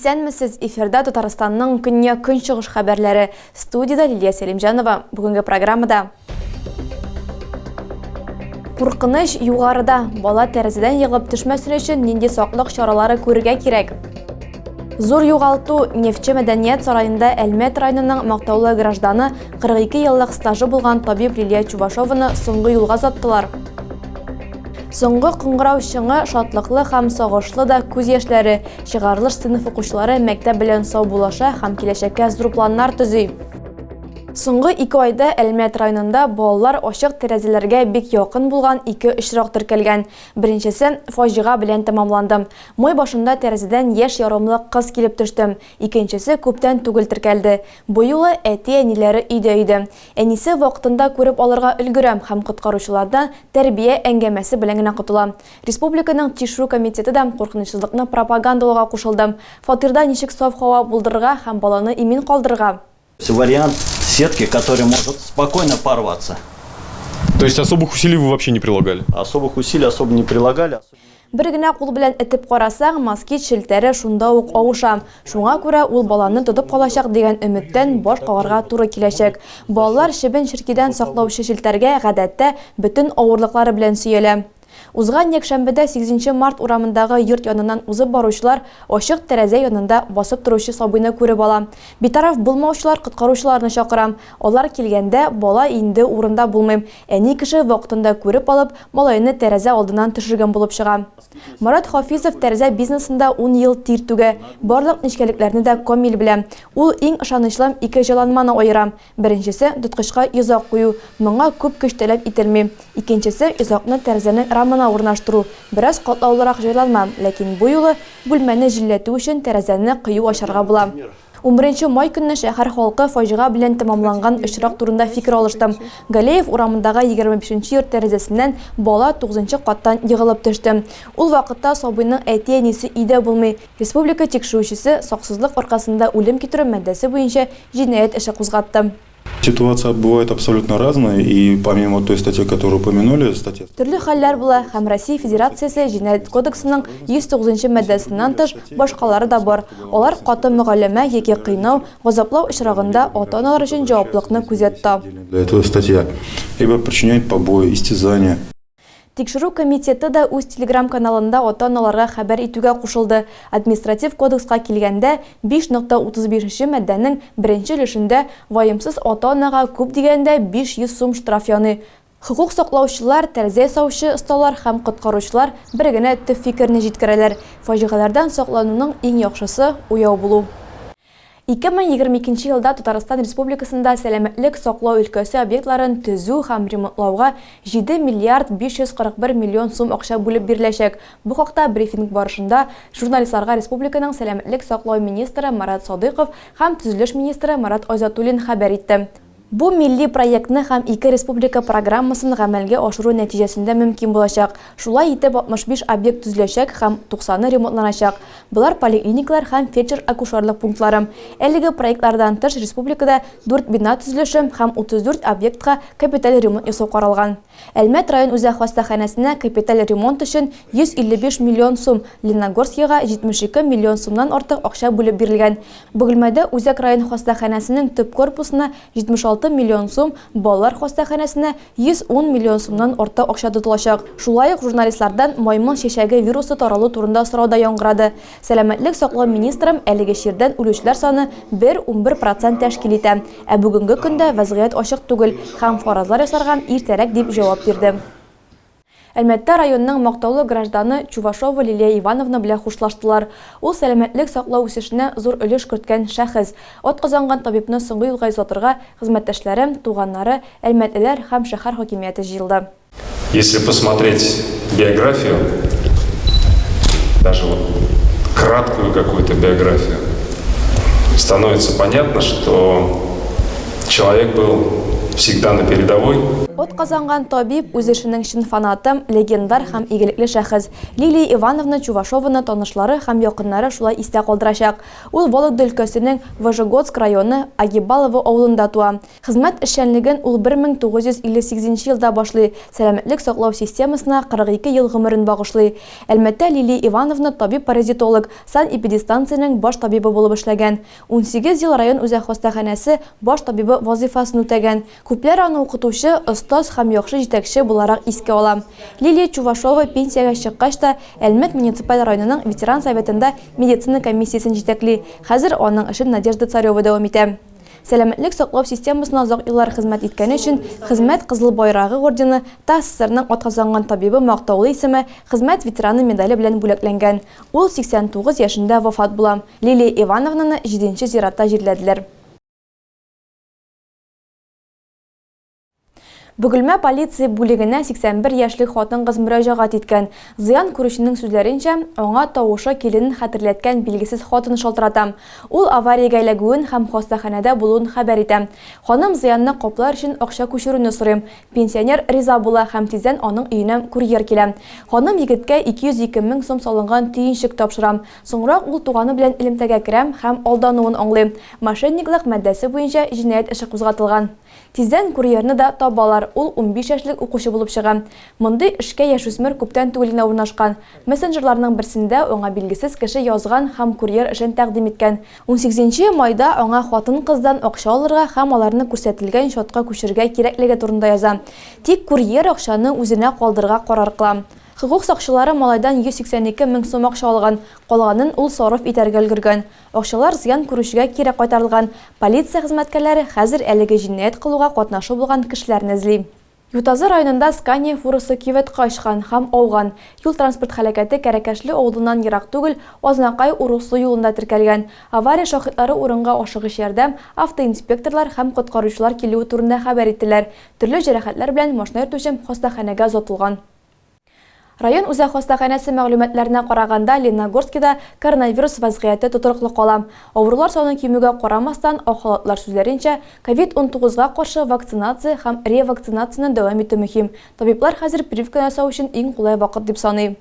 Исәнмесез, эфирда Татарстанның көньяк-көнчыгыш хәбәрләре. Студиядә Лилия Сәлимҗанова. Бүгенге программада Куркыныч югарыда. Бала тәрәзәдән егылып төшмәсен өчен нинди саклык чаралары күрергә кирәк? Зур югалту Нефтьче мәдәният сараенда Әлмәт районының мактаулы гражданы 42 еллык стажы булган табиб Лилия Чувашованы соңгы юлга озаттылар. Соңгы кыңгырау чыңы, шатлыклы һәм сагышлы да күз яшьләре. Чыгарылыш сыйныф укучылары мәктәп белән саубуллаша һәм киләчәккә зур планнар төзи. Соңгы ике айда Әлмәт районында балалар ачык тәрәзәләргә бик якын булган ике очрак теркәлгән. Беренчесе фаҗига белән тәмамланды. Май башында тәрәзәдән яшь ярымлы кыз килеп төште. Икенчесе күптән түгел теркәлде. Бу юлы әти-әниләре өйдә иде. Әнисе вакытында күреп алырга өлгерә һәм коткаручылардан тәрбия әңгәмәсе белән генә котыла. Республиканың Тикшерү комитеты да куркынычсызлыкны пропагандалауга кушылды. Фатирда ничек саф һава булдырырга һәм баланы имин калдырырга? Вариант сетки, который может спокойно порваться. То есть особых усилий вы вообще не прилагали? Особых усилий особо не прилагали. Бер генә кул белән этеп карасаң, москит челтәре шунда ук авыша. Шуңа күрә ул баланы тотып калачак дигән өметтән баш кагарга туры киләчәк. Балалар чебен-черкидән саклаучы челтәргә, гадәттә, бөтен авырлыклары белән сөялә. Узган якшәмбедә сигезенче март урамындагы йорт яныннан узып баручылар ачык тәрәзә янында басып торучы сабыйны күреп ала. Битараф булмаучылар коткаручыларны чакыра. Алар килгәндә, бала инде урында булмый. Әни кеше вакытында күреп алып, малайны тәрәзә алдыннан төшергән булып чыга. Марат Хафизов тәрәзә бизнесында ун ел тир түгә. Барлык нечкәлекләрне дә камил белә. Ул иң ышанычлы ике җайланманы аера. Беренчесе, тоткычка йозак кую. Моңа күп көч таләп ителми. Икенчесе, йозакны тәрәзәнең рамына урнаштыру. Бераз катлаулырак җайланма, ләкин бу юлы бүлмәне җилләтү өчен тәрәзәне кыю ачарга була. Унберенче май көнне шәһәр халкы фаҗига белән тәмамланган очрак турында фикер алышты. Галеев урамындагы 25 нче йорт тәрәзәсеннән бала тугызынчы каттан егылып төште. Ул вакытта сабыйның әти-әнисе өйдә булмый. Республика тикшерүчесе саксызлык аркасында үлем китерү маддәсе буенча җинаять эше кузгатты. Ситуация бывает абсолютно разная, и помимо той статьи, которую упомянули, статья... Төрле хәлләр була һәм Россия Федерациясе Җинаять кодексының 109 нчы маддәсеннән тыш, башкалары да бар. Алар каты мөгалләмә яки кыйнау, газаплау очрагында ата-аналар өчен җаваплыкны күздә тота. Для этого статья либо причиняет побои, истязания. Тикшерү комитеты да үз телеграм-каналында ата-аналарга хәбәр итүгә кушылды. Административ кодекска килгәндә, 5.35 нче маддәнең беренче өлешендә ваемсыз ата-анага күп дигәндә 500 сум штраф яный. Хокук саклаучылар, тәрәзә ясаучы осталар һәм коткаручылар бер генә төп фикерне җиткерәләр, фаҗигаләрдән саклануның иң яхшысы, уяу булу. 2022 нче елда Татарстан Республикасында сәламәтлек саклау өлкәсе объектларын төзү һәм ремонтлауга 7 миллиард 541 миллион сум акча бүлеп биреләчәк. Бу хакта брифинг барышында журналистларга республиканың сәламәтлек саклау министры Марат Садыйков һәм төзелеш министры Марат Айзатуллин хәбәр итте. Бу милли проектны һәм ике республика программасын гамәлгә ашыру нәтиҗәсендә мөмкин булачак. Шулай итеп, 65 объект төзеләчәк һәм 90-ы ремонтланачак. Болар поликлиникалар һәм фельдшер-акушерлык пунктлары. Әлеге проектлардан тыш, республикада дүрт бина төзелеше һәм 34 объектка капиталь ремонт ясау каралган. Әлмәт район үзәк хастаханәсенә капиталь ремонт өчен 155 миллион сум, Лениногорскига 72 миллион сумнан артык акча бүлеп бирелгән. Бөгелмәдә үзәк район хастаханәсенең төп корпусына 76 миллион сум, балалар хастаханәсенә 110 миллион сумнан артык акча тотылачак. Шулай ук журналистлардан маймыл чәчәге вирусы таралу турында сорау да яңгырады. Сәламәтлек саклау министры әлеге чирдән үлүчеләр саны бер 11 процент тәшкил итә, ә бүгенге көндә вәзгыять ачык түгел һәм фаразлар ясарга иртәрәк дип җавап бирде. Әлмәттә районның мактаулы гражданы Чувашова Лилия Ивановна белән хушлаштылар. Ул сәламәтлек саклау үсешенә зур өлеш керткән шәхес. Атказанган табибны соңгы юлга озатырга хезмәттәшләре, туганнары, әлмәтлеләр һәм шәһәр хакимияте җыелды. Если посмотреть биографию, даже вот краткую какую-то биографию, становится понятно, что Человек был всегда на передовой. Атказанган табиб, үз эшенең чын фанаты, легендар һәм игелекле шәхес. Лилия Ивановна Чувашованы танышлары һәм якыннары шулай истә калдырачак. Ул Вологда өлкәсенең Вожегодск районы Агибалово авылында туа. Хезмәт эшчәнлеген ул 1958 нче елда башлый, сәламәтлек саклау системасына 42 ел гомерен багышлый. Әлмәттә Лилия Ивановна табиб-паразитолог, санэпидистанциянең баш табибы булып эшләгән. 18 ел район үзәк хастаханәсе баш табибы вазыйфасын үтәгән. Күпләр аны укытучы, остаз һәм яхшы җитәкче буларак искә ала. Лилия Чувашова пенсиягә чыккач та Әлмәт муниципаль районының ветеран советында медицина комиссиясен җитәкли, хәзер аның эшен Надежда Царева дәвам итә. Сәламәтлек саклау системасына озак еллар хезмәт иткәне өчен Хезмәт Кызыл Байрагы ордены, ТАССРның атказанган табибы мактаулы исеме, Хезмәт ветераны медале белән бүләкләнгән. Ул 89 яшендә вафат була. Лилия Ивановнаны җиденче зиратта җирләделәр. Бөгелмә полиция бүлегенә 81 яшьлек хатын-кыз мөрәҗәгать иткән. Зыян күрүченең сүзләренчә, аңа тавышы киленен хәтерләткән билгесез хатын шалтырата. Ул авариягә эләгүен һәм хастаханәдә булуын хәбәр итә. Ханым зыянны каплар өчен акча күчерүне сорый. Пенсионер риза була һәм тиздән аның өенә курьер килә. Ханым егеткә 202 мең сум салынган төенчек тапшыра. Соңрак ул туганы белән элемтәгә керә һәм алдануын аңлый. Мошенниклык маддәсе буенча җинаять эше кузгатылган. Тиздән курьерны да табалар, ул 15 яшьлек укучы булып чыга. Мондый эшкә яшүсмер күптән түгел генә урнашкан. Мессенджерларның берсендә аңа билгесез кеше язган һәм курьер эшен тәкъдим иткән. Унсигезенче майда аңа хатын-кыздан акча алырга һәм аларны күрсәтелгән счетка күчерергә кирәклеге турында яза. Тик курьер акчаны үзенә калдырырга карар кыла. Хокук сакчылары малайдан 182 мең сум акча алган, калганын ул сарыф итәргә өлгергән. Акчалар зыян күрүчегә кире кайтарылган. Полиция хезмәткәрләре хәзер әлеге җинаять кылуга катнашы булган кешеләрне эзли. Ютазы районында Скания фурасы кюветка очкан һәм ауган. Юл-транспорт һәлакәте Кәрәкәшле авылыннан ерак түгел, Азнакай-Урыссу юлында теркәлгән. Авария шаһитлары урынга ашыгыч ярдәм, автоинспекторлар һәм коткаручылар килүе турында хәбәр иттеләр. Төрле җәрәхәтләр белән машина йөртүче хастаханәгә озатылган. Район үзәк хастаханәсе мәгълүматларына караганда, Лениногорскида коронавирус вазгыяте тотрыклы кала. Авырулар саны кимүгә карамастан, ак халатлар сүзләренчә, ковид 19 га каршы вакцинация һәм ревакцинацияне дәвам итү мөһим. Табиблар хәзер прививка ясау өчен иң кулай вакыт дип саный.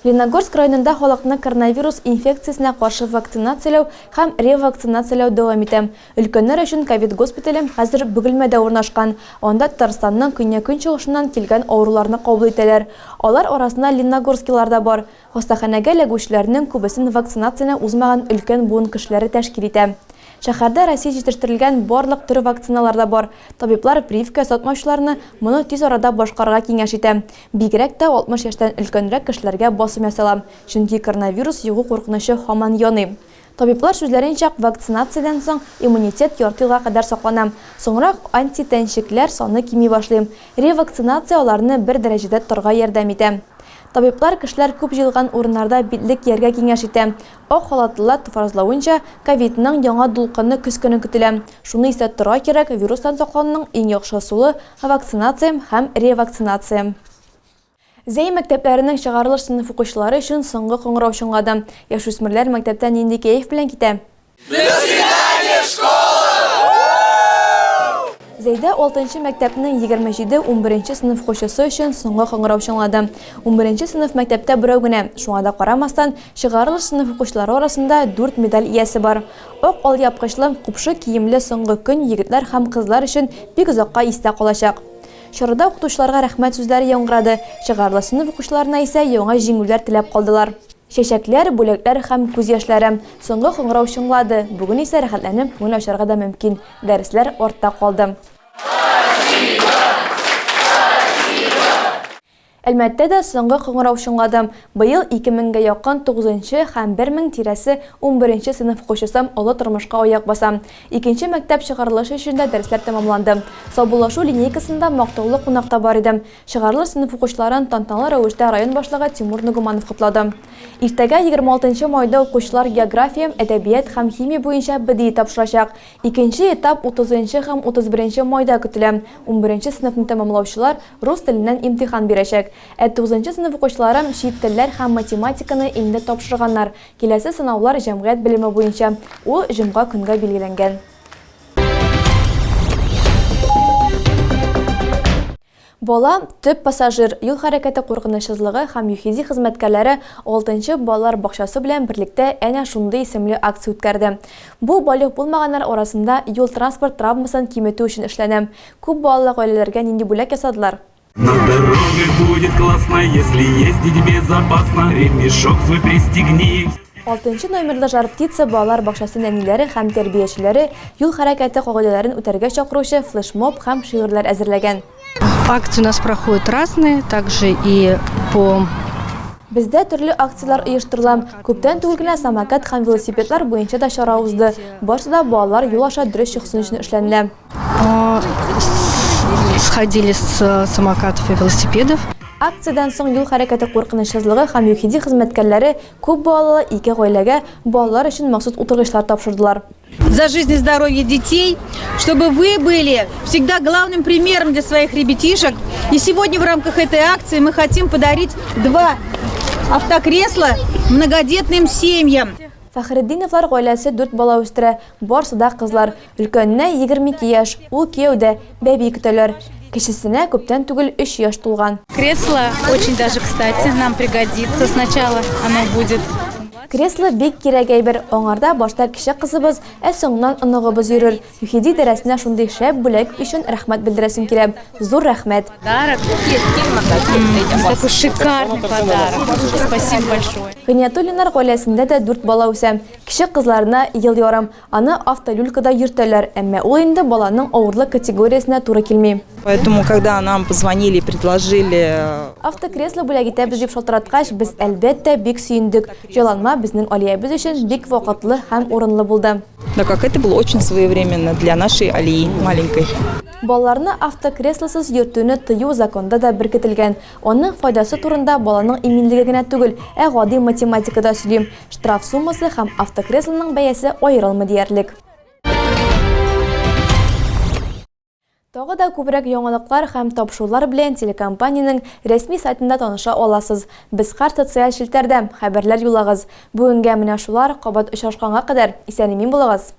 Лениногорск районында халыкны коронавирус инфекциясенә каршы вакцинацияләү һәм ревакцинацияләү дәвам итә. Өлкәннәр өчен ковид госпитале хәзер Бөгелмәдә урнашкан. Анда Татарстанның көньяк-көнчыгышыннан килгән авыруларны кабул итәләр. Алар арасында лениногорскилар да бар. Хастаханәгә эләгүчеләрнең күбесен вакцинацияне узмаган өлкән буын кешеләре тәшкил итә. Шәһәрдә Россия җитештерелгән барлык төр вакциналар да бар. Табиблар прививка ясатмаучыларны моны тиз арада башкарырга киңәш итә. Бигрәк тә 60 яшьтән өлкәнрәк кешеләргә басым ясала, чөнки коронавирус йогу куркынычы һаман яный. Табиблар сүзләренчә, вакцинациядән соң иммунитет ярты елга кадәр саклана. Соңрак антитәнчекләр саны кими башлый. Ревакцинация аларны бер дәрәҗәдә тотарга ярдәм итә. Табиблар кешеләр күп җыелган урыннарда битлек кияргә киңәш итә. Ак халатлылар фаразлавынча, ковидның яңа дулкыны көз көне көтелә. Шуны истә тотарга кирәк, вирустан саклануның иң яхшы ысулы, вакцинация һәм ревакцинация. Зәй мәктәпләренең чыгарылыш сыйныф укучылары өчен соңгы кыңгырау чыңлады. Яшүсмерләр мәктәптән нинди кәеф белән китә? До свидания, школа! Зәйдә алтынчы мәктәпнең 27 унберенче сыйныф укучысы өчен соңгы кыңгырау чыңлады. Унберенче сыйныф мәктәптә берәү генә, шуңа да карамастан, чыгарылыш сыйныф укучылары арасында дүрт медаль иясе бар. Ак алъяпкычлы, купшы киемле соңгы көн егетләр һәм кызлар өчен бик озакка истә калачак. Чарада укытучыларга рәхмәт сүзләре яңгырады, чыгарылыш сыйныф укучыларына исә яңа җиңүләр теләп калдылар. Чәчәкләр, бүләкләр һәм күз яшьләре. Соңгы кыңгырау чыңлады, бүген исә рәхәтләнеп күңел ачарга да мөмкин, дәресләр артта калды. Әлмәттә дә соңгы кыңгырау чыңлады. Быел 2000 гә якын тугызынчы һәм 1000 тирәсе унберенче сыйныф укучысы олы тормышка аяк баса. Икенче мәктәп чыгарылышы өчен дә дәресләр тәмамланды. Саубуллашу линейкасында мактаулы кунак та бар иде. Чыгарылыш сыйныф укучыларын тантаналы рәвештә район башлыгы Тимур Ногуманов котлады. Иртәгә, 26 майда укучылар география, әдәбият һәм химия буенча БДИ тапшырачак. Икенче этап 30 һәм 31 майда көтелә. Унберенче сыйныфны тәмамлаучылар рус теленнән имтихан бирәчәк. Ә тугызынчы сыйныф укучылары чит телләр һәм математиканы инде тапшырганнар. Киләсе сынаулар җәмгыять белеме буенча. Ул җомга көнгә билгеләнгән. Бала, төп пассажир, юл хәрәкәте куркынычсызлыгы һәм ЮХИДИ хезмәткәрләре алтынчы балалар бакчасы белән берлектә әнә шундый исемле акция үткәрде. Бу балигъ булмаганнар арасында юл-транспорт травмасын киметү өчен эшләнә. Күп балалы гаиләләргә нинди бүләк ясадылар? На дорогах будет классно, если ездить безопасно, ремешок свой пристегни. Алтынчы номерлы Жар-птица балалар бакчасы нәниләре һәм тәрбиячеләре юл хәрәкәте кагыйдәләрен үтәргә чакыручы флешмоб һәм шигырьләр әзерләгән. Акции у нас проходят разные, также и по Бездә төрле акцияләр оештырыла. Күптән түгел генә самокат һәм велосипедлар буенча да чара узды. Барысы да балалар юл аша дөрес чыксын өчен эшләнелә. Сходили с самокатов и велосипедов. Акциядән соң юл хәрәкәте куркынычсызлыгы һәм ЮХИДИ хезмәткәрләре күп балалы ике гаиләгә балалар өчен махсус утыргычлар тапшырдылар. За жизнь и здоровье детей, чтобы вы были всегда главным примером для своих ребятишек. И сегодня в рамках этой акции мы хотим подарить два автокресла многодетным семьям. Фәхретдиновлар гаиләсе дүрт бала үстерә, барсы да кызлар. Өлкәненә 22 яшь, ул кияүдә, бәби көтәләр. Кечесенә күптән түгел өч яшь тулган. Кресло очень даже кстати, нам пригодится. Сначала оно будет. Кресло бик кирәк әйбер. Аңарда башта кече кызыбыз, ә соңыннан оныгыбыз йөрер. ЮХИДИ идарәсенә шундый шәп бүләк өчен рәхмәт белдерәсем килә. Зур рәхмәт! Подарок. Такой шикарный подарок. Спасибо большое. Гыйниятуллиннар гаиләсендә дә дүрт бала үсә. Кече кызларына ел ярым. Аны автолюлькада йөртәләр, әмма ул инде баланың авырлык категориясенә туры килми. Поэтому, когда нам позвонили и предложили... Автокресло бүләк итәбез дип шалтыраткач, без, әлбәттә, бик сөендек. Җайланма безнең Алиябез өчен бик вакытлы һәм урынлы булды. Так как это было очень своевременно для нашей Алии маленькой. Балаларны автокреслосыз йөртүне тыю законда да беркетелгән. Аның файдасы турында баланың иминлеге генә түгел, ә гади математика да сөйли. Штраф суммасы һәм автокреслоның бәясе аерылмый диярлек. Тагы да күбрәк яңалыклар һәм тапшырулар белән телекомпаниянең рәсми сайтында таныша аласыз. Без һәр социаль челтәрдә, хәбәрләр юллагыз. Бүгенгә менә шулар, кабат очрашканга кадәр, исән-имин булыгыз!